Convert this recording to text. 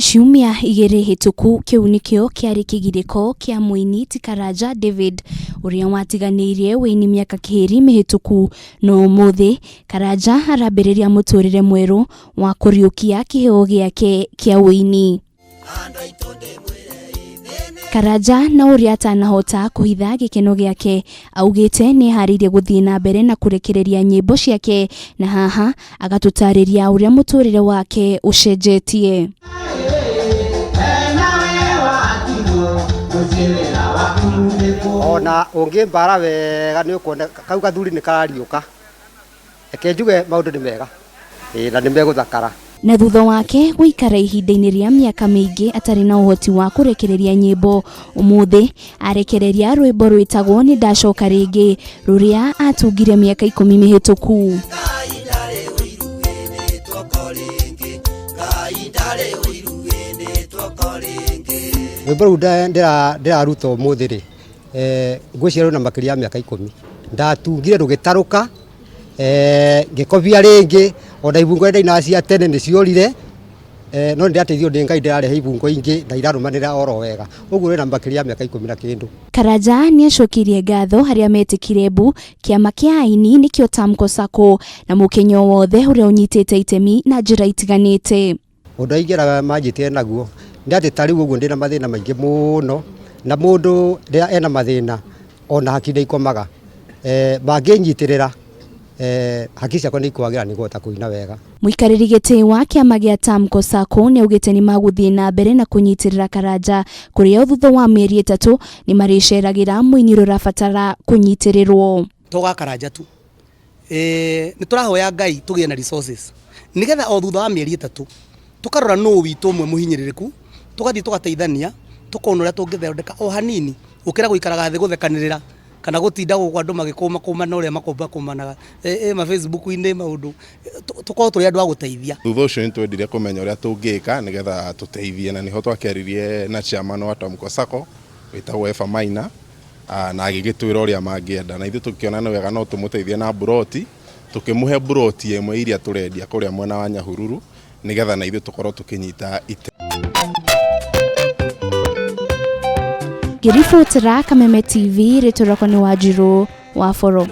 Ciumia igĩrĩ hĩtũku kĩu nĩkĩo kĩarĩ kĩgirĩko kĩa mũini ti Karanja David ũrĩa watiganĩirie wĩini mĩaka kĩĩrĩ mĩhĩtũku no ũmũthĩ Karanja arambĩrĩria mũtũrĩre mwerũ wa kũriũkia kĩheo gĩake kĩa ũini. Karanja na ũrĩa atanahota kũhitha gĩkeno gĩake augĩte nĩeharĩirie gũthiĩ na mbere na kũrekereria nyĩmbo ciake na haha agatũtarĩria ũrĩa mũtũrĩre wake ũcenjetie. Ona ũngĩmbara wega nĩ ũkuona kau gathuri nĩ karariũka. Reke njuge maũndũ nĩ mega ĩĩ na nĩ megũthakara. Na thutha wake gũikara ihinda-inĩ rĩa mĩaka mĩingĩ atarĩ na ũhoti wa kũrekereria nyĩmbo, ũmũthĩ arekereria rwĩmbo rwĩtagwo Nĩ Ndacoka Rĩngĩ rũrĩa atungire mĩaka ikũmi mĩhĩtũku. Rwĩmbo rũu ndĩraruta ũmũthĩ rĩ, ngwĩciria rwĩna makĩria ya mĩaka ikũmi. Ndatungire rũgĩtarũka Ngĩkobia rĩngĩ, ona ibungo iria ndainaga cia tene nĩ ciorire, no nĩ ndĩrateithio nĩ Ngai ndĩrarehe ibungo ingĩ na irarũmanĩrĩra oro wega. Ũguo rwĩna makĩria ya mĩaka ikũmi na kĩndũ. Karanja nĩ acokirie ngatho arĩa metĩkire mbu kĩama kĩa aini nĩkĩo Tamko Sacco na mũkenya o wothe ũrĩa ũnyitĩte itemi na njĩra itiganĩte. Ũndũ ingĩra manjĩtire naguo nĩ atĩ ta rĩu ũguo ndĩna mathĩna maingĩ mũno, na mũndũ rĩrĩa ena mathĩna ona hakiri nĩ ikomaga. Mangĩnyitĩrĩra hakiri ciakwa nĩ ikwagĩra nĩ ngũhota kũina wega. Mũikarĩri gĩtĩ wa kĩama gĩa Tamko Sacco nĩ augĩte nĩ magũthiĩ na mbere na kũnyitĩrĩra Karanja kũrĩa o thutha wa mĩeri ĩtatũ nĩ marĩceragĩra mũini ũrĩa ũrabatara kũnyitĩrĩrwo. To gwa Karanja tu, nĩ tũrahoya Ngai tũgĩe na resources nĩgetha o thutha wa mĩeri ĩtatũ tũkarora nũ witũ ũmwe mũhinyĩrĩrĩku, tũgathiĩ tũgateithania, tũkona ũrĩa tũngĩthondeka o hanini gũkĩra gũikaraga thĩ gũthekanĩrĩra kana gũtinda gũkũ andũ magĩkũmakũmana ũrĩa makũmakũmanaga ma Facebook-inĩ maũndũ, tũkorwo tũrĩ andũ a gũteithia. Thutha ũcio nĩ twendire kũmenya ũrĩa tũngĩka nĩgetha tũteithie na nĩho twakĩaririe na chairman wa Tamko Sacco wĩtagwo Eva Maina na agĩgĩtwĩra ũrĩa mangĩenda na ithuĩ tũkĩona nĩ wega no tũmũteithie na mburoti, tũkĩmũhe mburoti ĩmwe iria tũrendia kũrĩa mwena wa Nyahururu nĩgetha na ithuĩ tũkorwo tũkĩnyita itemi. Ngĩribotera Kameme TV, rĩtwa rĩakwa nĩ Wanjirũ wa Boro.